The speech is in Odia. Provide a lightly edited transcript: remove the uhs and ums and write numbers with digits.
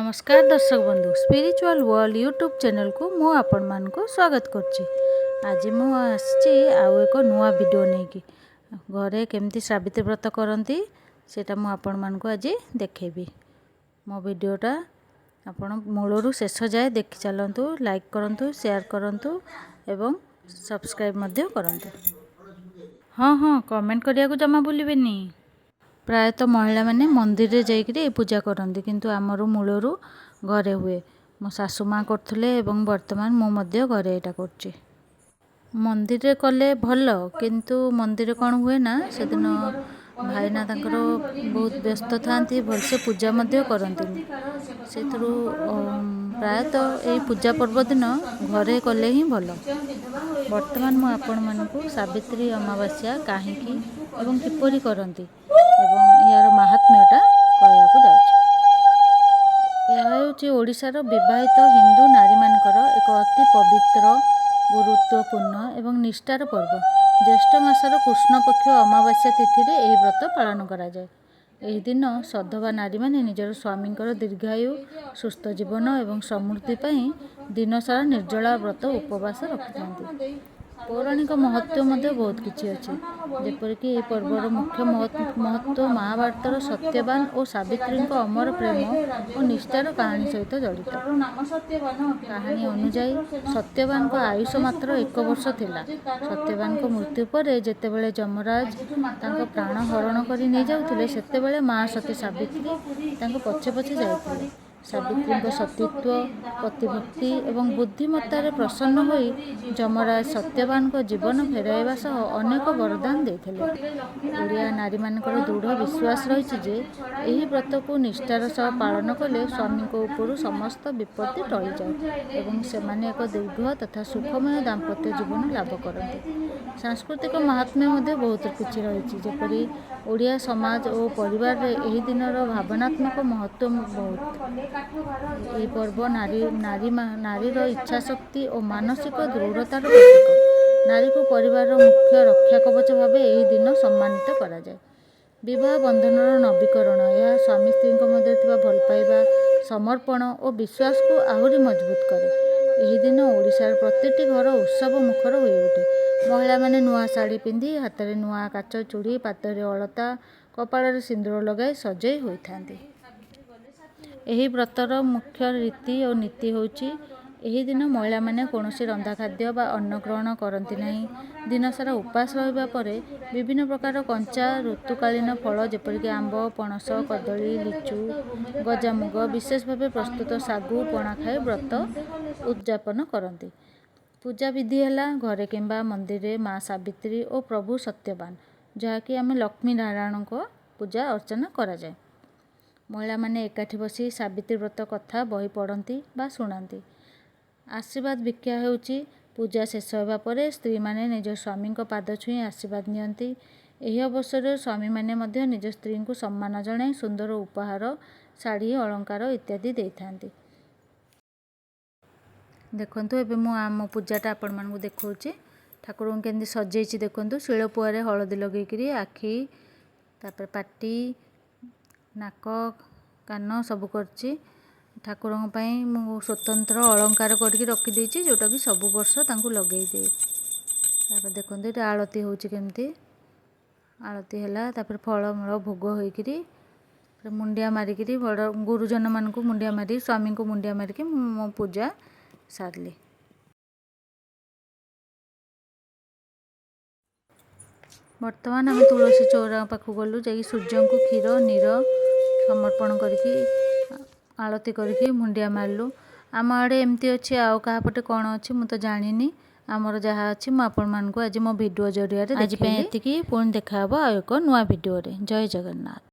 ନମସ୍କାର ଦର୍ଶକ ବନ୍ଧୁ, ସ୍ପିରିଚୁଆଲ୍ ୱାର୍ଲଡ ୟୁଟ୍ୟୁବ୍ ଚ୍ୟାନେଲକୁ ମୁଁ ଆପଣମାନଙ୍କୁ ସ୍ୱାଗତ କରୁଛି। ଆଜି ମୁଁ ଆସିଛି ଆଉ ଏକ ନୂଆ ଭିଡ଼ିଓ ନେଇକି। ଘରେ କେମିତି ସାବିତ୍ରୀ ବ୍ରତ କରନ୍ତି, ସେଇଟା ମୁଁ ଆପଣମାନଙ୍କୁ ଆଜି ଦେଖେଇବି। ମୋ ଭିଡ଼ିଓଟା ଆପଣ ମୂଳରୁ ଶେଷ ଯାଏ ଦେଖି ଚାଲନ୍ତୁ, ଲାଇକ୍ କରନ୍ତୁ, ସେୟାର କରନ୍ତୁ ଏବଂ ସବସ୍କ୍ରାଇବ୍ ମଧ୍ୟ କରନ୍ତୁ। ହଁ, କମେଣ୍ଟ କରିବାକୁ ଜମା ଭୁଲିବେନି। ପ୍ରାୟତଃ ମହିଳାମାନେ ମନ୍ଦିରରେ ଯାଇକରି ଏ ପୂଜା କରନ୍ତି, କିନ୍ତୁ ଆମର ମୂଳରୁ ଘରେ ହୁଏ। ମୋ ଶାଶୁ ମା' କରୁଥିଲେ ଏବଂ ବର୍ତ୍ତମାନ ମୁଁ ମଧ୍ୟ ଘରେ ଏଇଟା କରୁଛି। ମନ୍ଦିରରେ କଲେ ଭଲ, କିନ୍ତୁ ମନ୍ଦିରରେ କ'ଣ ହୁଏ ନା, ସେଦିନ ଭାଇନା ତାଙ୍କର ବହୁତ ବ୍ୟସ୍ତ ଥାଆନ୍ତି, ଭଲସେ ପୂଜା ମଧ୍ୟ କରନ୍ତିନି। ସେଥିରୁ ପ୍ରାୟତଃ ଏଇ ପୂଜା ପର୍ବ ଦିନ ଘରେ କଲେ ହିଁ ଭଲ। ବର୍ତ୍ତମାନ ମୁଁ ଆପଣମାନଙ୍କୁ ସାବିତ୍ରୀ ଅମାବାସ୍ୟା କାହିଁକି ଏବଂ କିପରି କରନ୍ତି ଏବଂ ଏହାର ମାହାତ୍ମ୍ୟଟା କହିବାକୁ ଯାଉଛି। ଏହା ହେଉଛି ଓଡ଼ିଶାର ବିବାହିତ ହିନ୍ଦୁ ନାରୀମାନଙ୍କର ଏକ ଅତି ପବିତ୍ର, ଗୁରୁତ୍ୱପୂର୍ଣ୍ଣ ଏବଂ ନିଷ୍ଠାର ପର୍ବ। ଜ୍ୟେଷ୍ଠ ମାସର କୃଷ୍ଣପକ୍ଷ ଅମାବାସ୍ୟା ତିଥିରେ ଏହି ବ୍ରତ ପାଳନ କରାଯାଏ। ଏହି ଦିନ ସଧବା ନାରୀମାନେ ନିଜର ସ୍ୱାମୀଙ୍କର ଦୀର୍ଘାୟୁ, ସୁସ୍ଥ ଜୀବନ ଏବଂ ସମୃଦ୍ଧି ପାଇଁ ଦିନସାରା ନିର୍ଜଳା ବ୍ରତ ଉପବାସ ରଖିଥାନ୍ତି। ପୌରାଣିକ ମହତ୍ତ୍ୱ ମଧ୍ୟ ବହୁତ କିଛି ଅଛି। ଯେପରିକି ଏହି ପର୍ବର ମୁଖ୍ୟ ମହତ୍ତ୍ୱ ମହାଭାରତର ସତ୍ୟବାନ ଓ ସାବିତ୍ରୀଙ୍କ ଅମର ପ୍ରେମ ଓ ନିଷ୍ଠାର କାହାଣୀ ସହିତ ଜଡ଼ିତ। କାହାଣୀ ଅନୁଯାୟୀ, ସତ୍ୟବାନଙ୍କ ଆୟୁଷ ମାତ୍ର ଏକ ବର୍ଷ ଥିଲା। ସତ୍ୟବାନଙ୍କ ମୃତ୍ୟୁ ପରେ ଯେତେବେଳେ ଯମରାଜ ତାଙ୍କ ପ୍ରାଣ ହରଣ କରି ନେଇଯାଉଥିଲେ, ସେତେବେଳେ ମା ସତୀ ସାବିତ୍ରୀ ତାଙ୍କ ପଛେ ପଛେ ଯାଇଥିଲେ। ସାବିତ୍ରୀଙ୍କ ସତୀତ୍ୱ, ପତିଭକ୍ତି ଏବଂ ବୁଦ୍ଧିମତ୍ତାରେ ପ୍ରସନ୍ନ ହୋଇ ଯମରାଜ ସତ୍ୟବାନଙ୍କ ଜୀବନ ଫେରାଇବା ସହ ଅନେକ ବରଦାନ ଦେଇଥିଲେ। ଓଡ଼ିଆ ନାରୀମାନଙ୍କର ଦୃଢ଼ ବିଶ୍ୱାସ ରହିଛି ଯେ ଏହି ବ୍ରତକୁ ନିଷ୍ଠାର ସହ ପାଳନ କଲେ ସ୍ୱାମୀଙ୍କ ଉପରୁ ସମସ୍ତ ବିପତ୍ତି ଟଳିଯାଏ ଏବଂ ସେମାନେ ଏକ ଦୀର୍ଘ ତଥା ସୁଖମୟ ଦାମ୍ପତ୍ୟ ଜୀବନ ଲାଭ କରନ୍ତି। ସାଂସ୍କୃତିକ ମାହାତ୍ମ୍ୟ ମଧ୍ୟ ବହୁତ କିଛି ରହିଛି। ଯେପରି ଓଡ଼ିଆ ସମାଜ ଓ ପରିବାରରେ ଏହି ଦିନର ଭାବନାତ୍ମକ ମହତ୍ତ୍ୱ ବହୁତ। ଏହି ପର୍ବ ନାରୀର ଇଚ୍ଛାଶକ୍ତି ଓ ମାନସିକ ଦୃଢ଼ତାର ପ୍ରତୀକ। ନାରୀକୁ ପରିବାରର ମୁଖ୍ୟ ରକ୍ଷା କବଚ ଭାବେ ଏହି ଦିନ ସମ୍ମାନିତ କରାଯାଏ। ବିବାହ ବନ୍ଧନର ନବୀକରଣ: ଏହା ସ୍ୱାମୀ ସ୍ତ୍ରୀଙ୍କ ମଧ୍ୟରେ ଥିବା ଭଲ ପାଇବା, ସମର୍ପଣ ଓ ବିଶ୍ୱାସକୁ ଆହୁରି ମଜବୁତ କରେ। ଏହି ଦିନ ଓଡ଼ିଶାର ପ୍ରତିଟି ଘର ଉତ୍ସବ ମୁଖର ହୋଇଉଠେ। ମହିଳାମାନେ ନୂଆ ଶାଢ଼ୀ ପିନ୍ଧି, ହାତରେ ନୂଆ କାଚ ଚୁଡ଼ି, ପାଦରେ ଅଳତା, କପାଳରେ ସିନ୍ଦୁର ଲଗାଇ ସଜେଇ ହୋଇଥାନ୍ତି। ଏହି ବ୍ରତର ମୁଖ୍ୟ ରୀତି ଓ ନୀତି ହେଉଛି, ଏହି ଦିନ ମହିଳାମାନେ କୌଣସି ରନ୍ଧା ଖାଦ୍ୟ ବା ଅନ୍ନ ଗ୍ରହଣ କରନ୍ତି ନାହିଁ। ଦିନସାରା ଉପାସ ରହିବା ପରେ ବିଭିନ୍ନ ପ୍ରକାର କଞ୍ଚା ଋତୁକାଳୀନ ଫଳ, ଯେପରିକି ଆମ୍ବ, ପଣସ, କଦଳୀ, ଲିଚୁ, ଗଜାମୁଗ, ବିଶେଷ ଭାବେ ପ୍ରସ୍ତୁତ ଶାଗୁ ପଣା ଖାଇ ବ୍ରତ ଉଦଯାପନ କରନ୍ତି। ପୂଜା ବିଧି ହେଲା, ଘରେ କିମ୍ବା ମନ୍ଦିରରେ ମା ସାବିତ୍ରୀ ଓ ପ୍ରଭୁ ସତ୍ୟବାନ, ଯାହାକି ଆମେ ଲକ୍ଷ୍ମୀ ନାରାୟଣଙ୍କ ପୂଜା ଅର୍ଚ୍ଚନା କରାଯାଏ। ମହିଳାମାନେ ଏକାଠି ବସି ସାବିତ୍ରୀ ବ୍ରତ କଥା ବହି ପଢ଼ନ୍ତି ବା ଶୁଣାନ୍ତି। ଆଶୀର୍ବାଦ ଭିକ୍ଷା ହେଉଛି, ପୂଜା ଶେଷ ହେବା ପରେ ସ୍ତ୍ରୀମାନେ ନିଜ ସ୍ୱାମୀଙ୍କ ପାଦ ଛୁଇଁ ଆଶୀର୍ବାଦ ନିଅନ୍ତି। ଏହି ଅବସରରେ ସ୍ୱାମୀମାନେ ମଧ୍ୟ ନିଜ ସ୍ତ୍ରୀଙ୍କୁ ସମ୍ମାନ ଜଣାଇ ସୁନ୍ଦର ଉପହାର, ଶାଢ଼ୀ, ଅଳଙ୍କାର ଇତ୍ୟାଦି ଦେଇଥାନ୍ତି। ଦେଖନ୍ତୁ, ଏବେ ମୁଁ ଆମ ପୂଜାଟା ଆପଣମାନଙ୍କୁ ଦେଖାଉଛି। ଠାକୁରଙ୍କୁ କେମିତି ସଜେଇଛି ଦେଖନ୍ତୁ। ଶିଳପୁଆରେ ହଳଦୀ ଲଗେଇକିରି ଆଖି, ତାପରେ ପାଟି, ନାକ, କାନ ସବୁ କରିଛି। ଠାକୁରଙ୍କ ପାଇଁ ମୁଁ ସ୍ୱତନ୍ତ୍ର ଅଳଙ୍କାର କରିକି ରଖିଦେଇଛି, ଯେଉଁଟାକି ସବୁ ବର୍ଷ ତାଙ୍କୁ ଲଗେଇଦିଏ। ତାପରେ ଦେଖନ୍ତୁ, ଏଇଟା ଆଳତି ହେଉଛି କେମିତି। ଆଳତି ହେଲା, ତାପରେ ଫଳମୂଳ ଭୋଗ ହୋଇକିରି ମୁଣ୍ଡିଆ ମାରିକିରି, ବଡ଼ ଗୁରୁଜନମାନଙ୍କୁ ମୁଣ୍ଡିଆ ମାରି, ସ୍ୱାମୀଙ୍କୁ ମୁଣ୍ଡିଆ ମାରିକି ମୁଁ ମୋ ପୂଜା ସାରିଲି। ବର୍ତ୍ତମାନ ଆମେ ତୁଳସୀ ଚଉରା ପାଖକୁ ଗଲୁ। ଯାଇକି ସୂର୍ଯ୍ୟଙ୍କୁ କ୍ଷୀର, ନୀର ସମର୍ପଣ କରିକି, ଆଳତି କରିକି ମୁଣ୍ଡିଆ ମାରିଲୁ। ଆମ ଆଡ଼େ ଏମିତି ଅଛି, ଆଉ କାହା ପଟେ କ'ଣ ଅଛି ମୁଁ ତ ଜାଣିନି। ଆମର ଯାହା ଅଛି, ମୁଁ ଆପଣମାନଙ୍କୁ ଆଜି ମୋ ଭିଡ଼ିଓ ଜରିଆରେ। ଆଜି ପାଇଁ ଏତିକି। ପୁଣି ଦେଖାହେବ ଆଉ ଏକ ନୂଆ ଭିଡ଼ିଓରେ। ଜୟ ଜଗନ୍ନାଥ।